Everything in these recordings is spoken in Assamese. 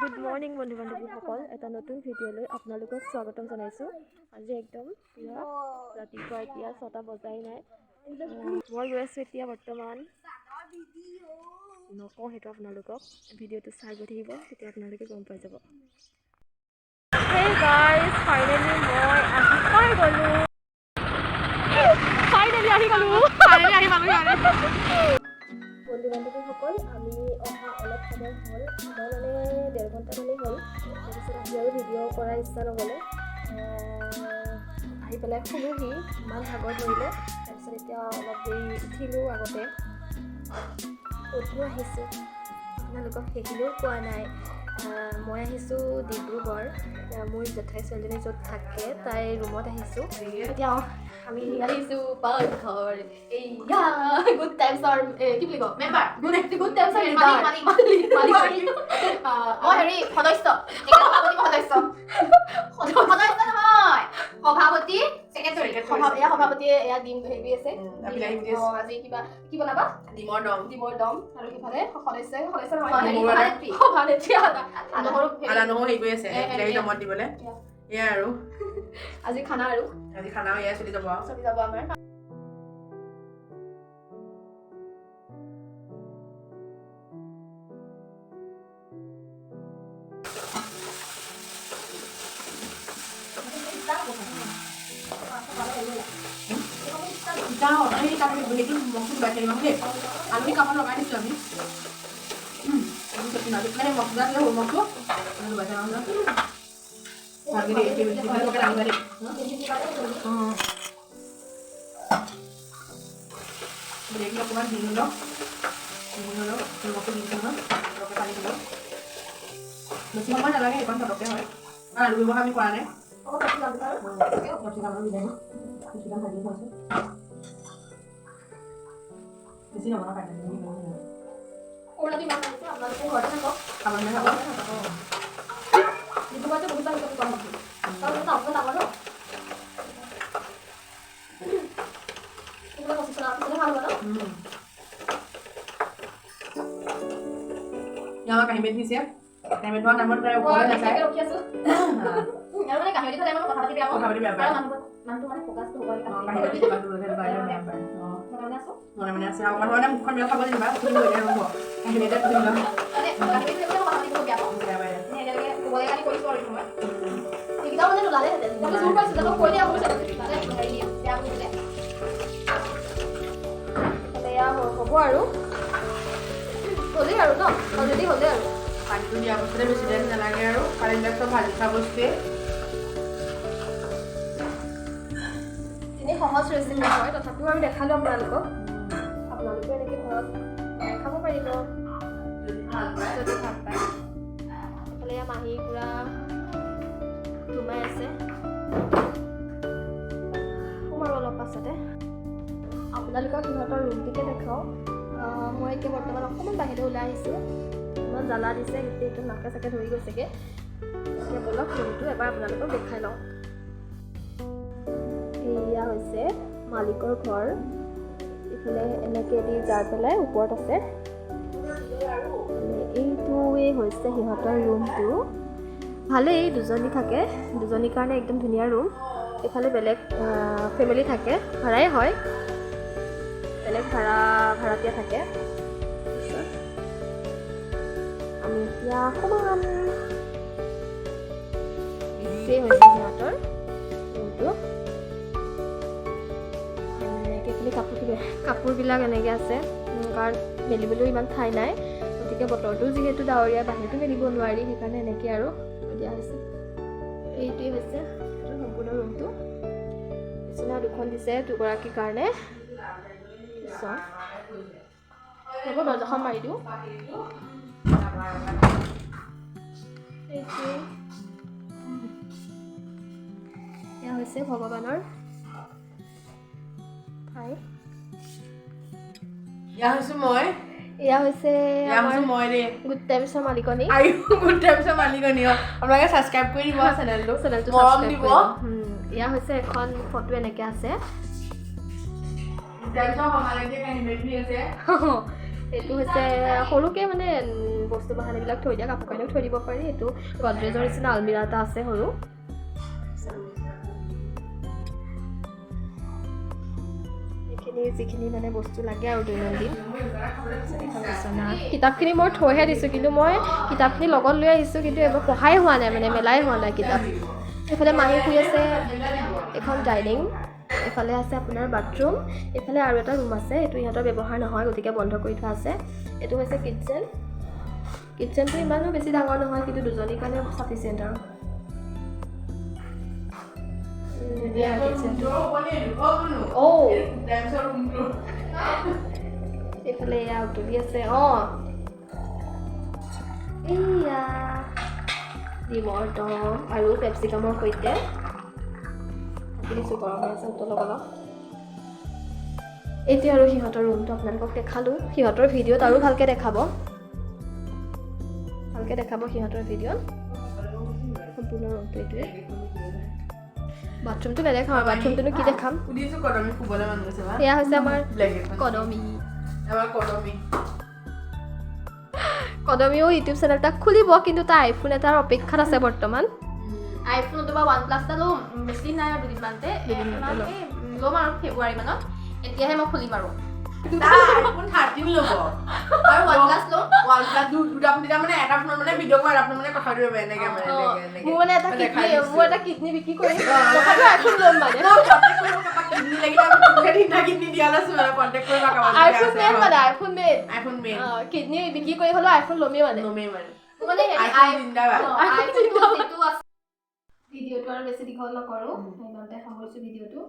গুড মৰ্ণিং বন্ধু বান্ধৱীসকল, এটা নতুন ভিডিঅ'লৈ আপোনালোকক স্বাগতম জনাইছোঁ। আজি একদম পূৰা ৰাতিপুৱা, এতিয়া 6টা বজাই নাই। মই গৈ আছোঁ এতিয়া বৰ্তমান, নকওঁ সেইটো আপোনালোকক, ভিডিঅ'টো চাই গৈ থাকিব, তেতিয়া আপোনালোকে গম পাই যাব। হেই গাইজ, ফাইনেলি মই আহি পাই গ'লোঁ। ফাইনেলি আহি গ'লোঁ, ফাইনেলি আহি পালোঁ। বন্ধু বান্ধৱীসকল, আমি অহা অলপ সময় হ'ল, সময় মানে 1.5 ঘণ্টামানেই হ'ল। তাৰপিছত আহি আৰু ভিডিঅ' কৰাৰ ইচ্ছা নগ'লে। আহি পেলাই শুলোহি, ইমান ভাগৰ ধৰিলে। তাৰপিছত এতিয়া অলপ দেৰি উঠিলোঁ। আগতে ক'তনো আহিছোঁ আপোনালোকক সেইখিনিও কোৱা নাই। মই আহিছোঁ ডিব্ৰুগড়, মোৰ জেঠাই ছোৱালীজনী য'ত থাকে তাইৰ ৰুমত আহিছোঁ। এতিয়া আমি আহিছোঁ পাকঘৰ। এইয়া গুড টাইমছৰ কি বুলি কওঁ, মেম্বাৰ। গুড টাইমছৰ। মালিক, মালিক। মালিক। মই হেৰি সদস্য, সভাপতি, মই সদস্য, সদস্য নহয়, সভাপতি, ছেক্ৰেটাৰী। এয়া সভাপতিয়ে এয়া ডিম হেৰি আছে। অঁ, আজি কিবা কি বনাবা? ডিমৰ দম। ডিমৰ দম। আৰু সিফালে সদস্য, সদস্য অ, নহয়, হেৰি, নহৰু আদা। সভানেত্ৰী। সভানেত্ৰী আদা নহৰু হেৰি। আদা নহৰু হেৰি কৰি আছে, বিলাহী দমত দিবলৈ। এয়াই আৰু। আজি খানা আৰু আজি খানাও এয়াই চলি যাব আৰু। চলি যাব আমাৰ। যাওঁ, এই তাত সেইটো মগটো ডুবাই থৈ দিম দেই। আলহী কামত লগাই দিছোঁ আমি। মানে মগটো আছিলে, সৰু মগটো ডুবাই থৈ দিম ভালকে দেই। সেইফালে আনিবা দেই। অঁ, বিলাহী অকণমান দি লওক, দি লওক। নিমখটো দি দিছোঁ নহয়, সৰহকৈ পানী দিব, বেছি সময় নালাগে, সেইকণ পটককৈ হয়। কাৰণ আলু ব্যৱহাৰ আমি কৰা নাই। কেপচিকাম আৰু বিলাহী, কেপচিকাম ভাজি থোৱা। বেছি নবনাওঁ, খাই সৰু মাছ আনিছে, আপোনালোকে ঘৰতে থাকক। খাব নাখাব। ডিব্ৰুগড়তে বহুত বাঢ়ি গ'ল গুৱাহাটী, কাৰণ টাউনখন ডাঙৰ ন। এইবিলাক 25 টকা পিছতে ভাল হ'ব ন? আমাৰ কাঁহী বাতি দিছে। কাঁহী বাতি থোৱা নামত তাই ওপৰলৈ নাচায়। ৰখি আছো। আৰু মানে কাঁহী বাতি থলে মই কথা পাতি বেয়া পাওঁ। কথা পাতি বেয়া আৰু পায়। মানুহটো মানে ফ'কাছটো হ'ব লাগে। কাঁহী বাতি থোৱাটো সেইটো কাৰণে বেয়া পায়। অঁ। মনে মনে আছো। মনে মনে আছে আৰু মানুহ মুখখন বেয়া খাব যেনিবা, ৰ'ব, কাঁহী বাতি থৈ দিবা। মানে কাঁহী বাতি থাকিলে মই কথা পাতি বহুত বেয়া পাওঁ। বেয়া পায়। মানে এতিয়ালৈকে ক'বলৈ কাৰণে কৰিছোঁ আৰু এইটো মই। সেইকেইটাও মানে নোলালেহেঁতেন, মই জোৰ পাইছোঁ যে কৈ দিয়া মোৰ। মানে হেৰি বেয়া বুলি। এয়া হ'ব আৰু হ'লেই আৰু ন, অলৰেডি হ'লেই আৰু। পানীটো দিয়াৰ পাছতে বেছি টাইম নালাগে আৰু, কাৰণ এইবিলাক চব ভাজি থোৱা বস্তুৱেই। এনেই সহজ ৰেচিপি হয়, তথাপিও আৰু দেখালোঁ আপোনালোকক। আপোনালোকেও এনেকৈ ঘৰত বনাই খাব পাৰিব যদি ভাল পায়। যদি ভাল পায়। এইফালে এয়া মাহী পূৰা ঘুমাই আছে। শুম আৰু অলপ পাছতে। আপোনালোকক সিহঁতৰ ৰুমটোকে দেখাওঁ। মই এতিয়া বৰ্তমান অকণমান বাহিৰলৈ ওলাই আহিছোঁ। ইমান জ্বালা দিছে, গোটেই একদম নাকে চাকে ধৰি গৈছেগৈ। এতিয়া ব'লক, ৰুমটো এবাৰ আপোনালোকক দেখাই লওঁ। এয়া হৈছে মালিকৰ ঘৰ। ইফালে এনেকৈ দি যাই পেলাই ওপৰত আছে। মানে এইটোৱে হৈছে সিহঁতৰ ৰুমটো। ভালেই, দুজনী থাকে, দুজনীৰ কাৰণে একদম ধুনীয়া ৰুম। এইফালে বেলেগ ফেমিলি থাকে, ভাড়াই হয়, বেলেগ ভাড়াতীয়া থাকে। তাৰপিছত আমি এতিয়া সোমাম। এইটোৱেই হৈছে সিহঁতৰ ৰুমটো। এনেকৈ এইখিনি কাপোৰবিলাক এনেকৈ আছে, কাৰণ মেলিবলৈও ইমান ঠাই নাই। গতিকে বতৰটো যিহেতু ডাৱৰীয়া, বাহিৰতো মেলিব নোৱাৰি, সেইকাৰণে এনেকৈ আৰু থৈ দিয়া হৈছে। এইটোৱেই হৈছে সিহঁতৰ সম্পূৰ্ণ ৰুমটো। বিচনা দুখন দিছে দুগৰাকীৰ কাৰণে। পিছত হ'ব, দৰ্জাখন মাৰি দিওঁ। এইটোৱেই এয়া হৈছে ভগৱানৰ ঠাই। এয়া হৈছোঁ মই। এয়া হৈছে এয়া আমাৰ হৈছোঁ মই দেই। গুড টাইমছৰ মালিকনী। আয়ু গুড টাইমছৰ মালিকনী। অ, আপোনালোকে ছাবস্ক্ৰাইব কৰি দিব চেনেলটো। চেনেলটো মৰম ছাবস্ক্ৰাইব দিব। কৰিব। এয়া হৈছে এখন ফটো, এনেকৈ আছে। গুড টাইমছৰ সমালোচক কাঁহী বাতি আছে। এইটো হৈছে সৰুকৈ মানে বস্তু বাহানিবিলাক থৈ দিয়া, কাপোৰ কানিও থৈ দিব পাৰি। এইটো গডৰেজৰ নিচিনা আলমিৰা এটা আছে সৰু। এইখিনি যিখিনি মানে বস্তু লাগে আৰু দৈনন্দিন। বিচনা, কিতাপখিনি মই থৈহে দিছোঁ, কিন্তু মই কিতাপখিনি লগত লৈ আহিছোঁ, কিন্তু এইবাৰ পঢ়াই হোৱা নাই, মানে মেলাই হোৱা নাই কিতাপ। এইফালে মাহী শুই আছে। এইখন ডাইনিং, এইফালে আছে আপোনাৰ বাথৰুম, এইফালে আৰু এটা ৰুম আছে, এইটো ইহঁতৰ ব্যৱহাৰ নহয়, গতিকে বন্ধ কৰি থোৱা আছে। এইটো হৈছে কিটচেন। কিটচেনটো ইমানো বেছি ডাঙৰ নহয়, কিন্তু দুজনীৰ কাৰণে চাফিচিয়েণ্ট আৰু ধুনীয়া কিটচেনটো। অ' এইফালে এয়া উতলি আছে। অঁ, এইয়া ডিমৰ দম আৰু পেপচিকামৰ সৈতে কাটি দিছোঁ, গৰম হৈ আছে, উতলক অলপ। এতিয়া আৰু সিহঁতৰ ৰুমটো আপোনালোকক দেখালোঁ। সিহঁতৰ ভিডিঅ'ত আৰু ভালকৈ দেখাব, ভালকৈ দেখাব সিহঁতৰ ভিডিঅ'ত সম্পূৰ্ণ ৰুমটো। এইটোৱে বাথৰুমটো নেদেখাওঁ আৰু বাথৰুমটোনো কি দেখাম। সুধিছো কদমী শুবলৈ মন গৈছে বা। এয়া হৈছে আমাৰ ব্লেংকেটখন। কদমী। আমাৰ কদমী। কদমীও ইউটিউব চেনেল এটা খুলিব, কিন্তু তাই আইফোন এটাৰ অপেক্ষাত আছে বৰ্তমান। আইফোন অথবা ওৱান প্লাছ এটা ল'ম, বেছি দিন নাই আৰু, দুদিনমানতে দুদিনমানতে ল'ম। এই, ল'ম আৰু ফেব্ৰুৱাৰী মানত। এতিয়াহে মই খুলিম আৰু। তাই আইফোন 13 ল'ব। আৰু ওৱান প্লাছ ল'ম। ওৱান প্লাছ দুটা ফোন, তেতিয়া মানে এটা ফোনত মানে ভিডিঅ' কৰে, এটা ফোনত মানে কথা পাতিব পাৰে, এনেকে মানে, এনেকে, এনেকে। মোৰ মানে এটা মই দেখাই কিডনী, দিছো। মোৰ এটা কিডনী বিক্ৰী কৰিম, তথাপিও আইফোন ল'ম মানে। ন, contact কৰিব কাৰোবাক কিডনী লাগিলে আমি তিনিটা তিনিটা কিডনী দিয়া লৈছো মানে, contact কৰিবা কাৰোবাক যদি আইফোন আছে মেইন হয়। মানে iPhone main. IPhone main. Kidney বিক্ৰী কৰি হ'লেও আইফোন ল'মেই মানে। ল'মেই মানে। মোৰ মানে হেৰি আইফোন জিন্দাবাদ। আইফোনটো যিটো আছে। ভিডিঅ'টো আৰু বেছি দীঘল নকৰোঁ, ইমানতে সামৰিছোঁ ভিডিঅ'টো।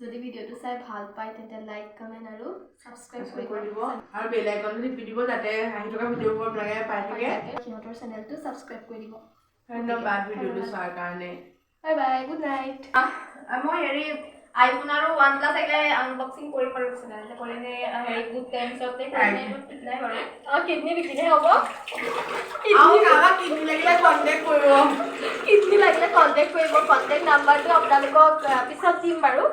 যদি ভিডিঅ'টো চাই ভাল পায় তেন্তে লাইক, কমেণ্ট আৰু ছাবস্ক্ৰাইব কৰি দিব আৰু বেল আইকনটো টিপি দিব, যাতে আহি থকা ভিডিঅ'বোৰ আপোনালোকে পাই থাকে। সিহঁতৰ চেনেলটো ছাবস্ক্ৰাইব কৰি দিব। ধন্যবাদ ভিডিঅ'টো চোৱাৰ কাৰণে। Bye bye, good night. মই হেৰি আইফোন আৰু ওৱান প্লাছ আহিলে আনবক্সিং কৰিম আৰু চেনেলতে কৰি নে হেৰি গুড টাইমছতে কৰিম নে, এইটো ঠিক নাই বাৰু। অঁ, কিডনী বিকিলেহে হ'ব। আৰু কাৰোবাক কিডনী লাগিলে কণ্টেক্ট কৰিব। কিডনী লাগিলে কণ্টেক্ট কৰিব, কণ্টেক্ট নাম্বাৰটো আপোনালোকক পিছত দিম বাৰু।